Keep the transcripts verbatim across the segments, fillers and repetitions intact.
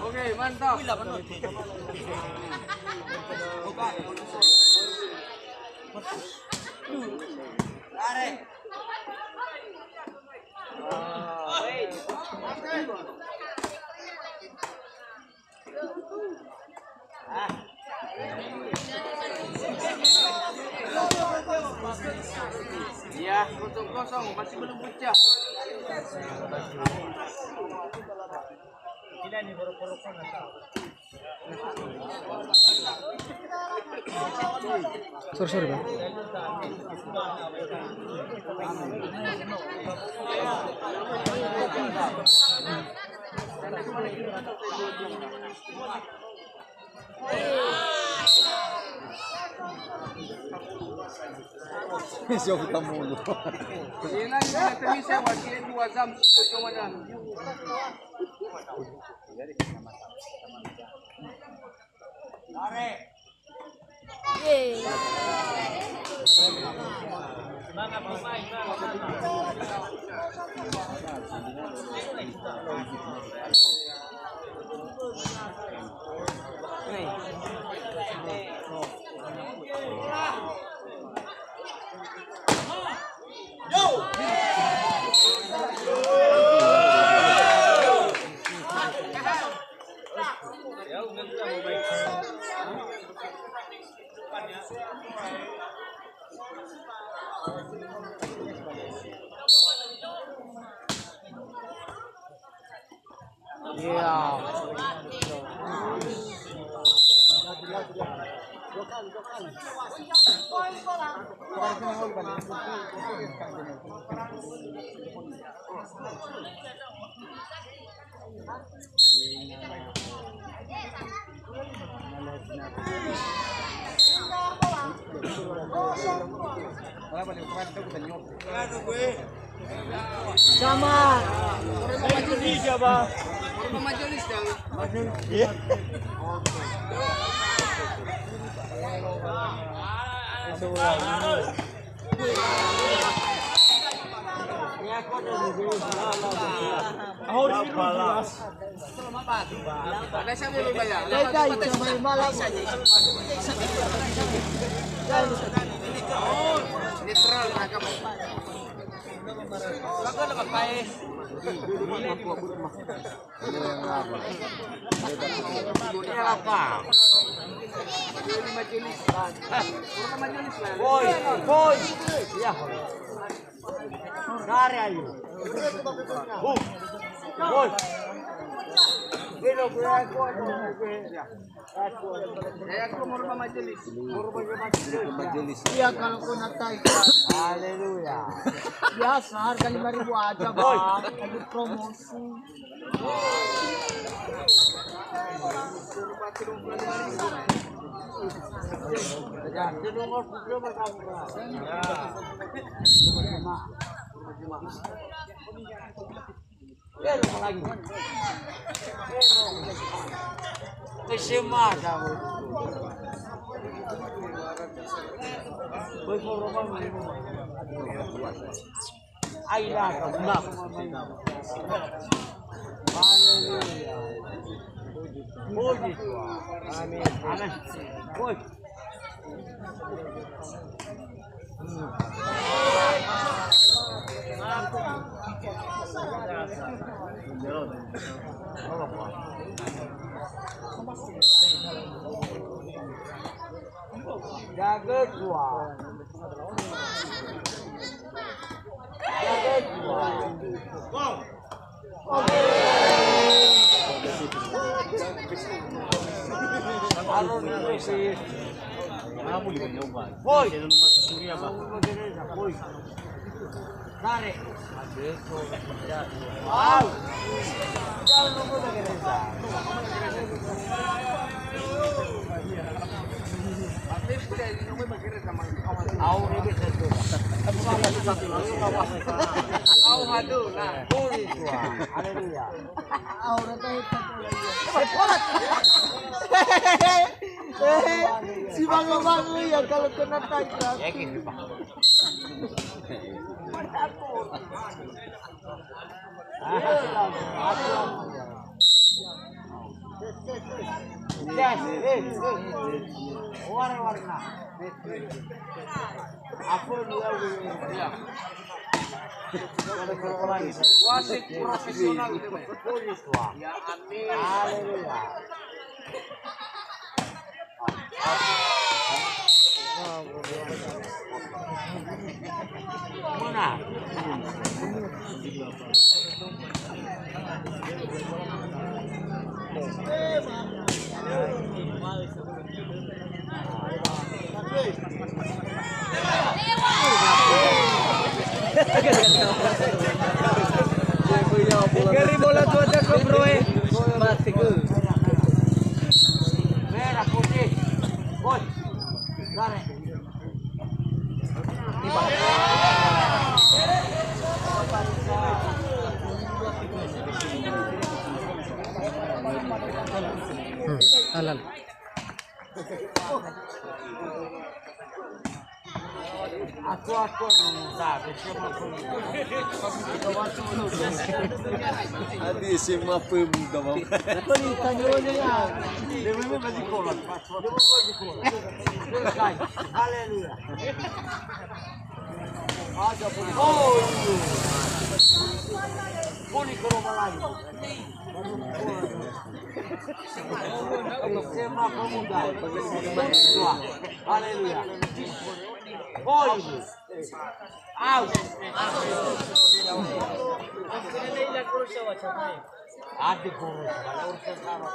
Oke, mantap. Ya, kosong-kosong, masih belum pecah. Sorry, sorry, Bang. Jauh kamu lu. Ini nanti kita bisa wakil dua jam, satu jam ada. Sama. Majelis, ya. Majelis. Iya. Netral, Woi, woi. Ya. Kare ayo. Woi. Belo gue aku, aku, aku. Ya. Saya aku mau rumah majelis. Majelis. Iya, kalau kau natai. Haleluya. Biasa harga lima ribu aja, Bang. Lagi promosi. Aila ka muna. Haleluya. Puji Tuhan. Amin. Amin. Woi. Jaga Tuhan. Jaga Tuhan. Woi. Woi. Dare. Au. Jangan lupa gereza. Au, haleluya. Si bangun-bangun ya kalau kena tangkap. Wasit profesional. Ya, amin. Haleluya. Ngeri bola dua jago, bro, eh. Mati, go. Merah putih. Bos. Tarik. Hmm, halal. Aku, aku, aku. Adi S M A pemuda, Bang. Haleluya. Aja pun. Oh, iya. Pun ikut rumah lagi. S M A pemuda. Haleluya. Oh, iya. Au. Ade guru, kalau urusan sama.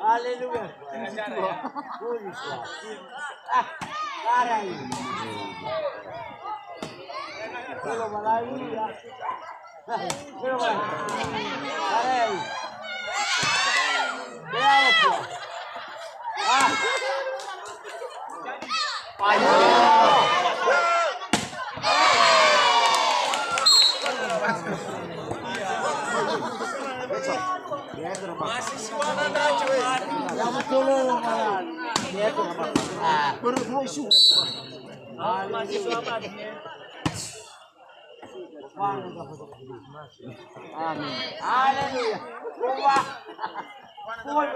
Haleluya. Puji Tuhan. Ah, sekarang ini. Belum lagi ya. Belum lagi. Sekarang ini. Ya, ya. Ah. Ayo. Mahasiswa mana, cuy? Amin. Haleluya. Woi, woi, woi.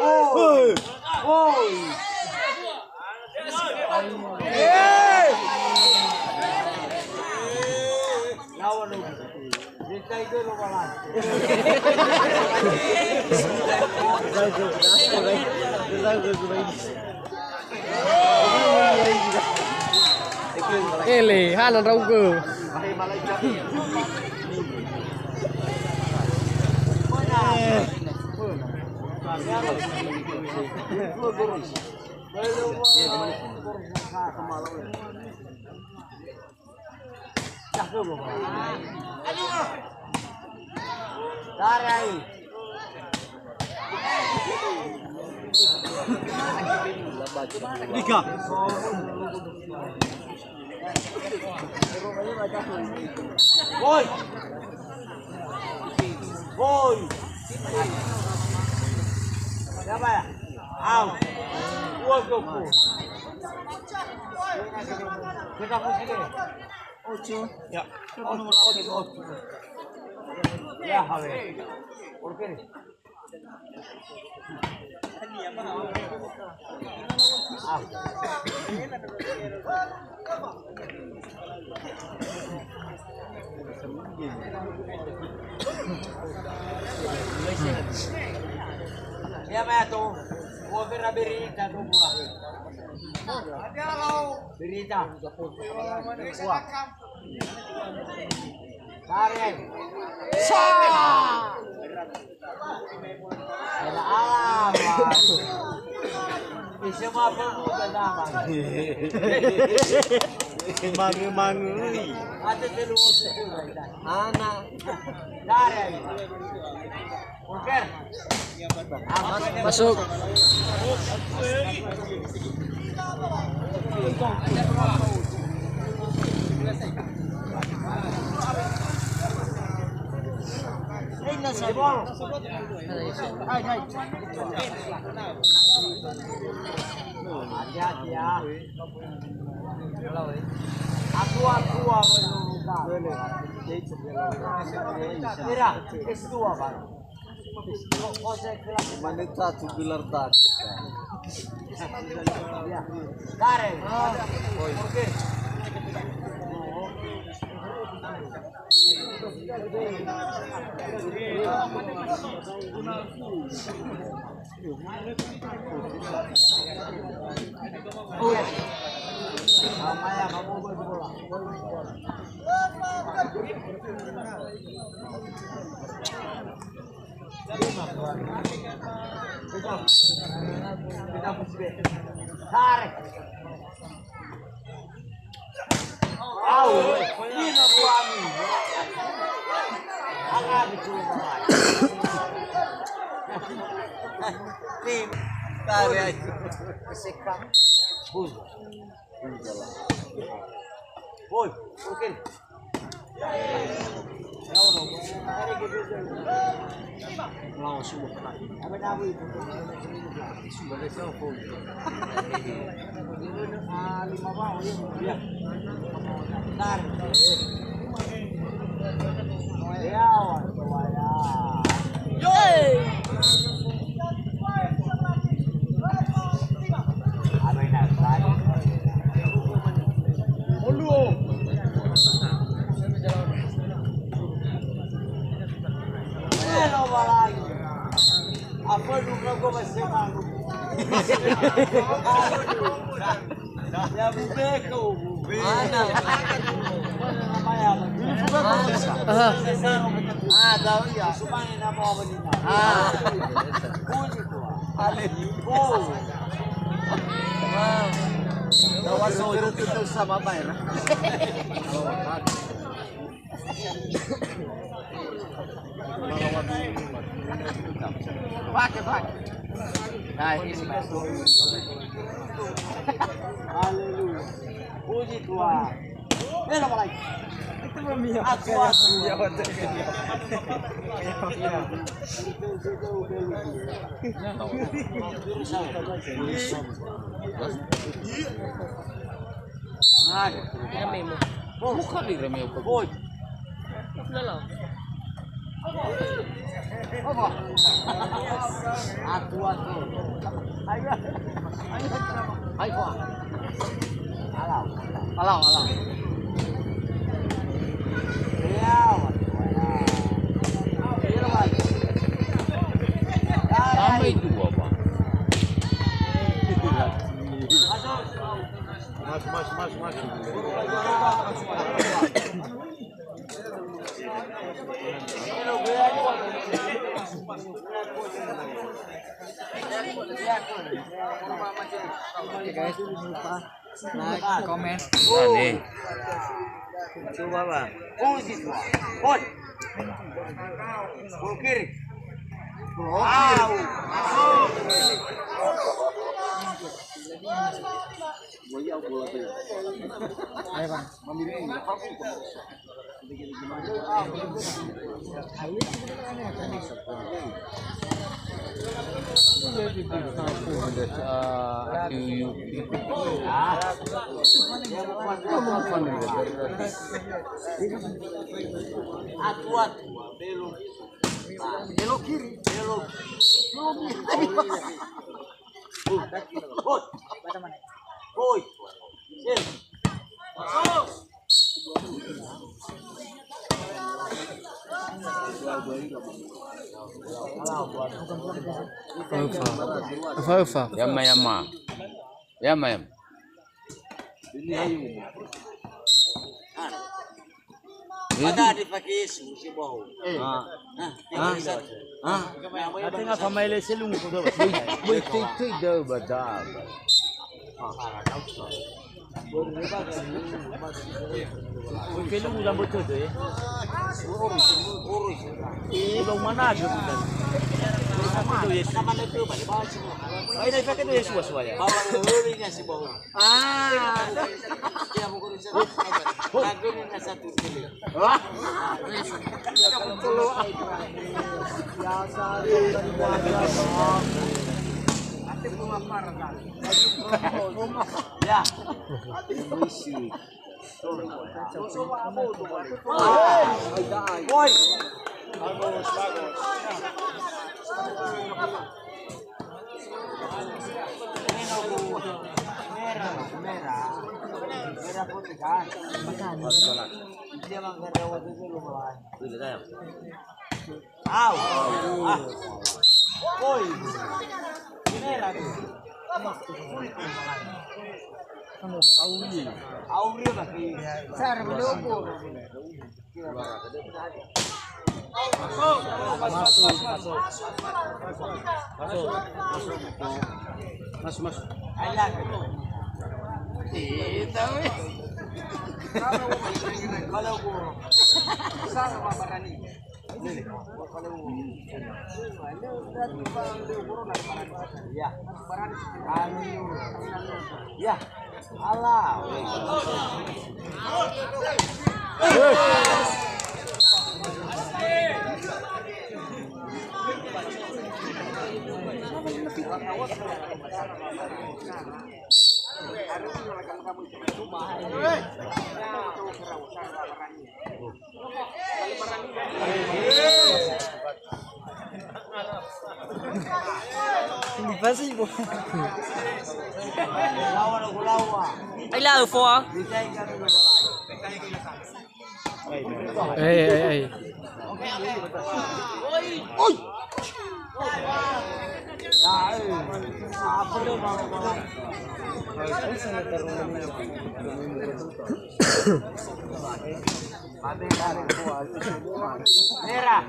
Woi. Woi. Woi. Yeay. Lawan lu. Minta itu lo, kawan. Ele, hana ndra'ugö. Tarai. Tiga. Woi. Woi. Siapa ya? Au. Dua puluh. Kita kunci deh. Ocho. Ya. Ocho, ocho, ocho. Ya, a ver. Oke. Siapa ya tuh? Gua kira berita tuh gua. Berita. Wah. Tarik. Sa! Ala-ala, Bang. Bisa apa muda, Bang? Mangu-mangu. Ada telu. Anak. Tarik. Masuk. Hati-hati ya. Aku, aku, aku. Mira, es dua, Bang. Maneta tu gelar tadi. Karen. Oke. Tarik. Au, ina buami. Angani tu. Tim. Tarik. Seka. Bul. Woi, oke. Aha. Ah, tahu ya. Ah. Pake, pake. Nah, ini masuk. Haleluya. Puji Tuhan. Eh, apa lagi? Itu belum iya. Aku, aku. Iya, betul. Iya. Rame mo. Muka di rame apa? Boy. Apa? Aku, aku. Ayo. Ayo. Ayo. Alau. Alau, alau. Tambah itu apa? Masuk, masuk, masuk, masuk. Oke, guys, jangan lupa like, komen. Nah, nih. Coba, Bang. Hoi. Gol kiri. Au. Ayo, Bang. Atu-atu, belok. Belok kiri, belok. Belok kiri. Oi. Oi. Efa, efa. Efa, efa. Yama, yama. Yama, yama. Mada dipake Yesu, si bau. Eh. Ah. Ah, ah. Nah, ate nga famaele selungu ko do. Boi, boi, tei, tei, da, ba, da, ba. Boi, selungu lambo todo, eh. Urus, urus. Eh, bau mana aja bukan. Sama itu, Pak. Ai, naik pakai tu Yesu, suaya. Bawa urus, si bau. Ah. Dia pokoknya satu. Lagunya satu kali. Wah. Ya. Woi. Bagus, bagus. Au. Ah. Oi. Auri. Auri lagi. Sar, belum. Masuk, masuk. Masuk, masuk. Masuk, masuk. Kita, weh. Kalau guru. Sama barani. Ya. Ya. Alah. Ini pasti, Bu. Ai la foa. Ei, ei, ei. Oi. Merah.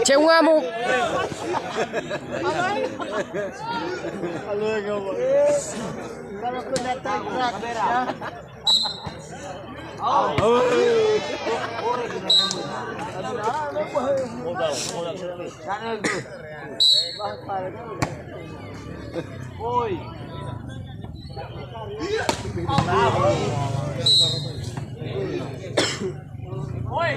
Cewuamu. Kalau kena tangkap, ya. Oi. Oi.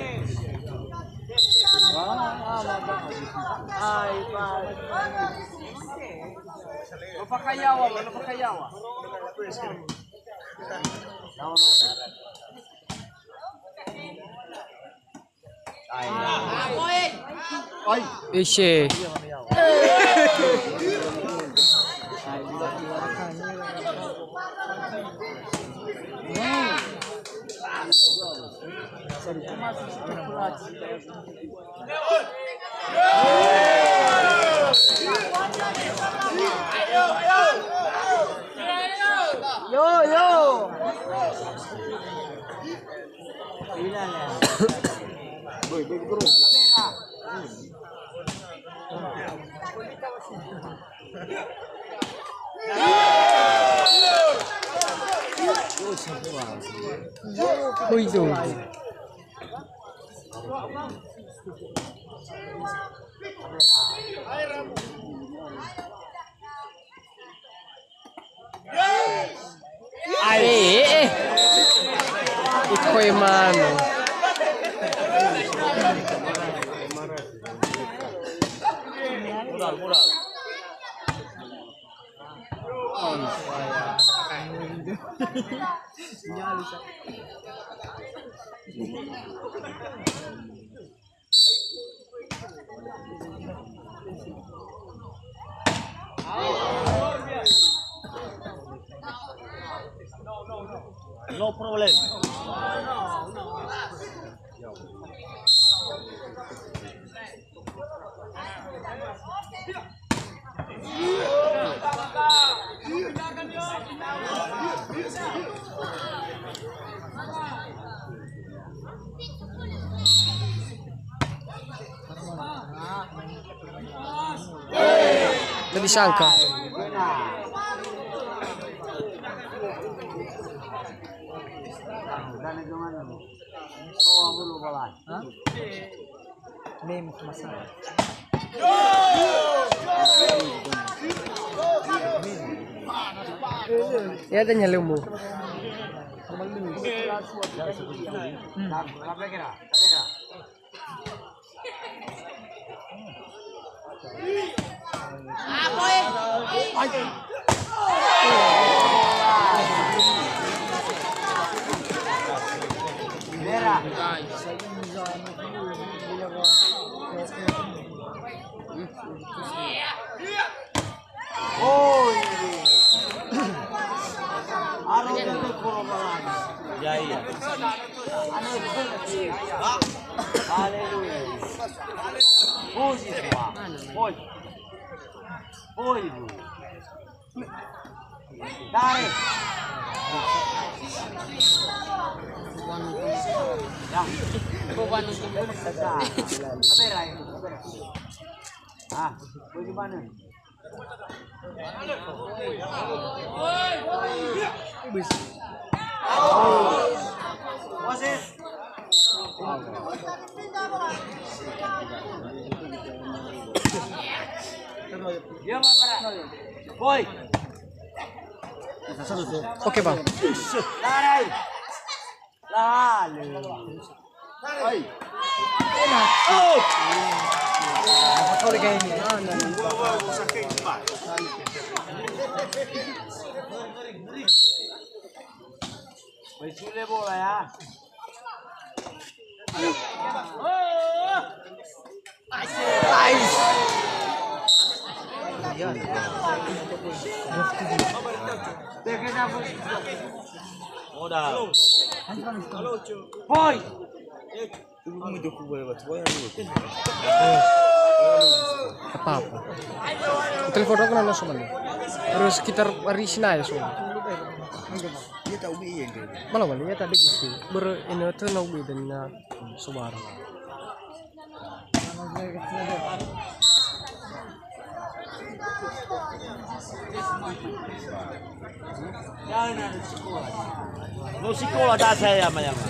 Lo fakayawa, lo fakayawa. Oi. Ise. Yo, yo. Oi, do. Eh, eh, eh. Ikoi mano. No problem. Lebih sangka. Hah? Memo ke masalah. Ya, ada nyalemu. Hmm. Oi. Aro jago korobalan. Ya, iya. Haleluya. Puji Tuhan. Oi. Oi, Bu. Tarik. Ya. Kamera, ya, kamera. Ah, bagaimana? Woi. Oke, Bang. Tarik. Lalu. Hai. Oh. Mai sule bola ya. Nice. Modal. Poi. Apa-apa. Telepon aku nana soal. Terus sekitar hari Senin ya soal. Dia tahu dia. Malah malah ya tadi gitu. Ber ini tuh nau beda na soal. No sikola da saya mayama.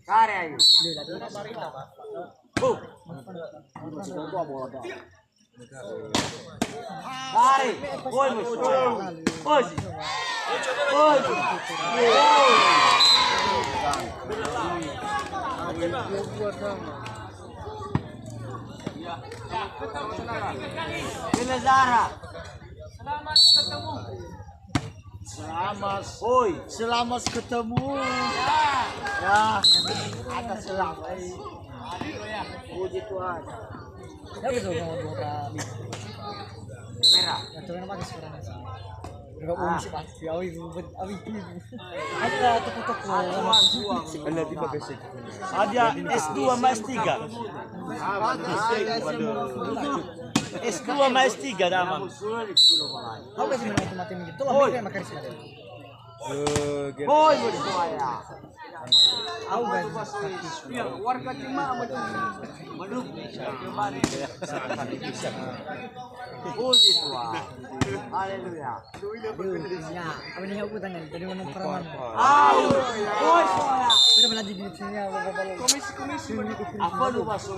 Kare ayo. Hai. Kare, oi, oi. Oi. Oi. Bele Zara. Selamat. Oi. Selamat ketemu. Ya. Ada selamat. Puji Tuhan. Ya, betul, mau dua kali. Merah. Ya, tuh, memang sekarang sih. Enggak mau sih, pasti. Awi, awi. Ada toko-toko. Ada di bawah sih. Ada S dua sama S tiga. S dua sama S tiga, damang. Kau kasih main mati-mati gitu, ambil kayak makan sih. Oi, oi, oi. Au, kan? Iya, warga jemaah macam mana? Puji Tuhan. Haleluya. Aduh, ya, apa nih aku tangan? Tadi mana perawan? Au, oi, oi. Udah belajar di sini, apa, apa, apa. Komisi, komisi. Apa lu masuk?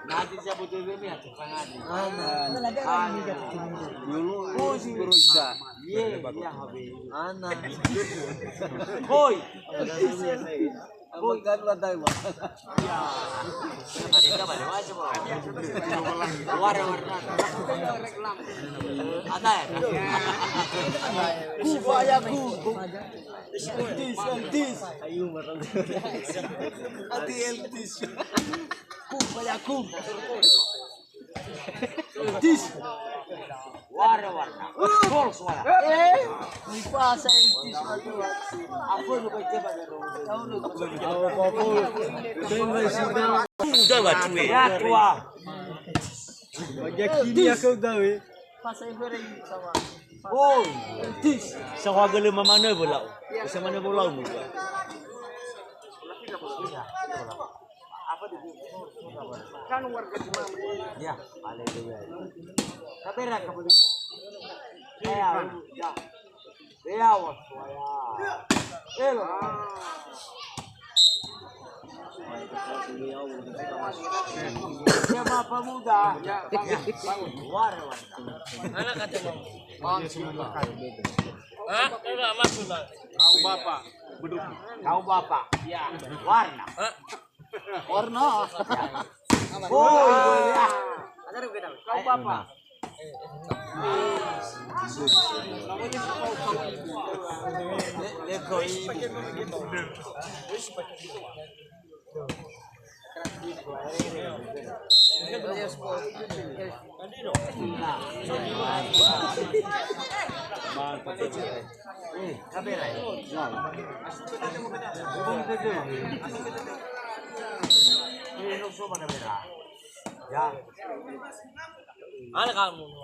Nanti saya butuh dulu ya, Kang Adi. Ana. Ana. Ana. Ana. Ana. Hoi. Hoi. Kan ladai, Bang. Ya. Mereka balik aja, Bang. Warna-warna. Ada ya? Kufayaku. Eltis, eltis. Ayo, barang. Ati eltis. Kufayaku. Tis. Warna-warna. Gol suara. Eh, nipasa tis. Aku lu baca pada. Udah, Batu, eh. Ya, tua. Bagi kini aku tahu, eh. Pasa yang goreng sama. Oh, tis. Sawa gele mamane bola. Bisa mana bola mu. Kan warga Jemama. Ya, haleluya. Kabera, kabera. Ya, ya. Ya, was, ya. Elo. Ya, Bapak Muda. Ya, bangun, bangun. War, war. Mana kata Bang? Hah? Enggak, masuk, Bang. Kau Bapak. Beduk. Kau Bapak. Ya. Warna. Hah? Warna. Oh, iya. Kau Bapak. Ya. Mana kamu?